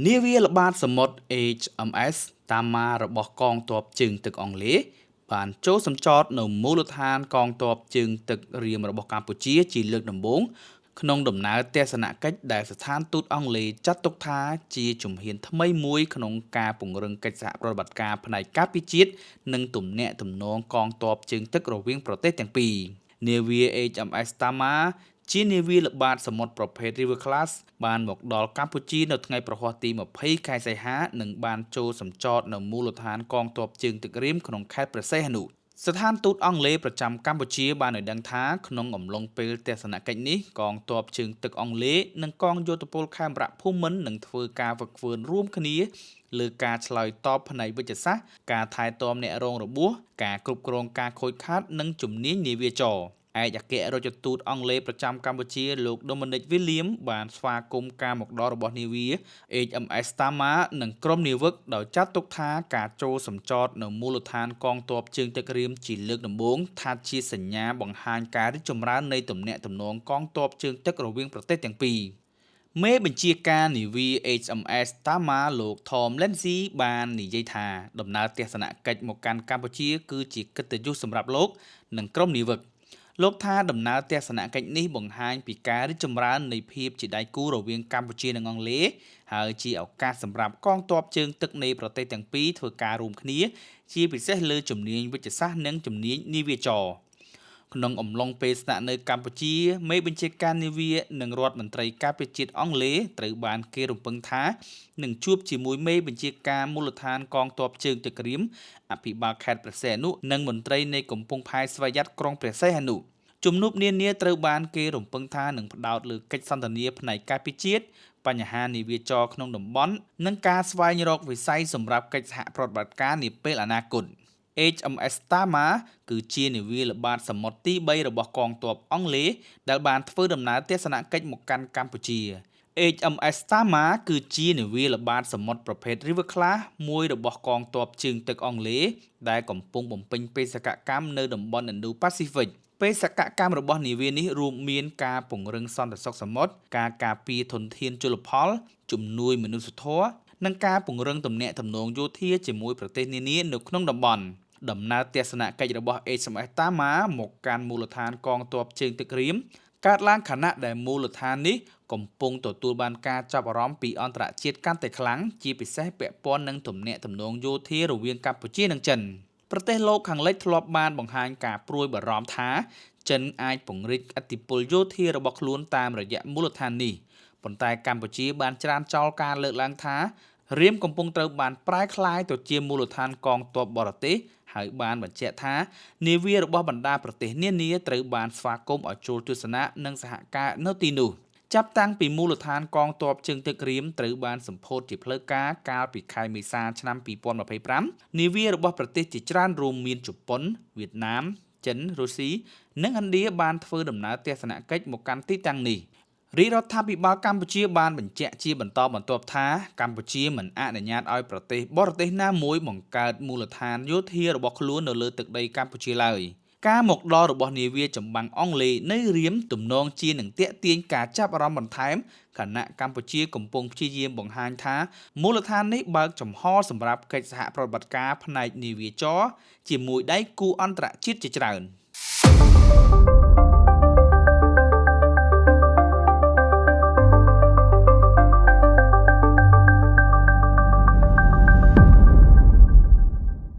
នាវាល្បាតសមុទ្រ HMS តាម៉ារបស់កងទ័ពជើងទឹកអង់គ្លេសបានចូលសំចតនៅមូលដ្ឋានកងទ័ពជើងទឹករាមរបស់កម្ពុជាជាលើកដំបូងក្នុងដំណើរទស្សនកិច្ចដែលស្ថានទូតអង់គ្លេសចាត់ទុកថាជាជំហានថ្មីមួយក្នុងការពង្រឹងកិច្ចសហប្រតិបត្តិការផ្នែកការពារជាតិនិងទំនាក់ទំនងកងទ័ពជើងទឹករវាងប្រទេសទាំងពីរនាវា HMS Tamar ជានាវាល្បាតសមុទ្រប្រភេទ River Class បានមកដល់កម្ពុជានៅថ្ងៃព្រហស្បតិ៍ទី20ខែសីហានិងបានចូលសំចតនៅមូលដ្ឋានកងទ័ពជើងទឹករាមក្នុងខេត្តព្រះសីហនុស្ថានទូតអង់គ្លេសប្រចាំកម្ពុជាបានឲ្យដឹងថាក្នុងអំឡុងពេលទស្សនកិច្ចនេះកងទ័ពជើងទឹកអង់គ្លេសនិងកងយោធពលខេមរៈភូមិន្ទនឹងធ្វើការហ្វឹកហ្វឺនរួមគ្នាលើការឆ្លើយតបផ្នែកវិទ្យាសាស្ត្រការថែទាំអ្នករងរបួសការគ្រប់គ្រងការខូចខាតនិងជំនាញនាវាចរណ៍ឯកអគ្គរដ្ឋទូតអង់គ្លេសប្រចាំកម្ពុជាលោក Dominic William បានស្វាគមន៍ការមកដល់របស់នាវា HMS Tamar និងក្រុមនាវិកដោយចាត់ទុកថាការចូលសំចតនៅមូលដ្ឋានកងទ័ពជើងទឹករាមជាលើកដំបូងថាជាសញ្ញាបង្ហាញការរីកចម្រើននៃទំនាក់ទំនងកងទ័ពជើងទឹករវាងប្រទេសទាំងពីរមេបញ្ជាការនាវា HMS Tamar លោក Tom Lindsay បាននិយាយថាដំណើរទស្សនកិច្ចមកកាន់កម្ពុជាគឺជាកិត្តិយសសម្រាប់លោកនិងក្រុមនាវិកលោកថាដំណើរទស្សនកិច្ចនេះបង្ហាញពីការរីកចម្រើននៃភាពជាដៃគូរវាងកម្ពុជានិងអង់គ្លេសហើយជាឱកាសសម្រាប់កងទ័ពជើងទឹកនៃប្រទេសទាំងពីរធ្វើការរួមគ្នា ជាពិសេសលើជំនាញវិទ្យាសាស្ត្រនិងជំនាញនាវាចរណ៍ក្នុងអំឡុងពេលស្នាក់នៅកម្ពុជាមេបញ្ជាការនាវានិងរដ្ឋមន្ត្រីការពារជាតិអង់គ្លេសត្រូវបានគេរំពឹងថានឹងជួបជាមួយមេបញ្ជាការមូលដ្ឋានកងទ័ពជើងទឹករាមអភិបាលខេត្តព្រះសីហនុនិងមន្ត្រីនៃកំពង់ផែស្វយ័តក្រុងព្រះសីហនុជំនួបនានាត្រូវបានគេរំពឹងថានឹងផ្ដោតលើកិច្ចសន្ទនាផ្នែកការពារជាតិបញ្ហានាវាចរក្នុងតំបន់និងការស្វែងរកវិស័យសម្រាប់កិច្ចសហប្រតិបត្តិការនាពេលអនាគត HMS Tamar គឺជានាវាល្បាតសមុទ្រទី3របស់កងទ័ពអង់គ្លេសដែលបានធ្វើដំណើរទស្សនកិច្ចមកកាន់កម្ពុជា HMS Tamar គឺជានាវាល្បាតសមុទ្រប្រភេទ River Class មួយរបស់កងទ័ពជើងទឹកអង់គ្លេសដែលកំពុងបំពេញបេសកកម្មនៅតំបន់ Indo-Pacific បេសកកម្មរបស់នាវានេះរួមមានការពង្រឹងសន្តិសុខសមុទ្រការការពារធនធានជលផល ជំនួយមនុស្សធម៌និងការពង្រឹងទំនាក់ទំនងយោធាជាមួយប្រទេសនានានៅក្នុងតំបន់ដំណើរទស្សនកិច្ចរបស់ HMS Tamar មកកាន់មូលដ្ឋានកងទ័ពជើងទឹករាមកើតឡើងខណៈដែលមូលដ្ឋាននេះកំពុងទទួលបានការចាប់អារម្មណ៍ពីអន្តរជាតិកាន់តែខ្លាំងជាពិសេសពាក់ព័ន្ធនឹងទំនាក់ទំនងយោធារវាងកម្ពុជានិងចិនប្រទេសលោកខាងលិចធ្លាប់បានបង្ហាញការព្រួយបារម្ភថាចិនអាចពង្រីកឥទ្ធិពលយោធារបស់ខ្លួនតាមរយៈមូលដ្ឋាននេះប៉ុន្តែកម្ពុជាបានច្រានចោលការលើកឡើងថារាមកំពុងត្រូវបានប្រែក្លាយទៅជាមូលដ្ឋានកងទ័ពបរទេសហើយបានបញ្ជាក់ថានាវារបស់បណ្ដាប្រទេសនានាត្រូវបានស្វាគមន៍ឲ្យចូលទស្សនានិងសហការនៅទីនោះចាប់តាំងពីមូលដ្ឋានកងទ័ពជើងទឹករាមត្រូវបានសម្ពោធជាផ្លូវការកាលពីខែមេសាឆ្នាំ2025នាវារបស់ប្រទេសជាច្រើនរួមមានជប៉ុនវៀតណាមចិនរុស្ស៊ីនិងឥណ្ឌាបានធ្វើដំណើរទស្សនកិច្ចមកកាន់ទីតាំងនេះរាជរដ្ឋាភិបាលកម្ពុជាបានបញ្ជាក់ជាបន្តបន្ទាប់ថាកម្ពុជាមិនអនុញ្ញាតឲ្យប្រទេសបរទេសណាមួយបង្កើតមូលដ្ឋានយោធារបស់ខ្លួននៅលើទឹកដីកម្ពុជាឡើយការមកដល់របស់នាវាចម្បាំងអង់គ្លេសនៅរាមទំនងជានឹងទាក់ទាញការចាប់អារម្មណ៍បន្ថែមខណៈកម្ពុជាកំពុងព្យាយាមបង្ហាញថាមូលដ្ឋាននេះបើកចំហសម្រាប់កិច្ចសហប្រតិបត្តិការផ្នែកនាវាចរជាមួយដៃគូអន្តរជាតិជាច្រើន។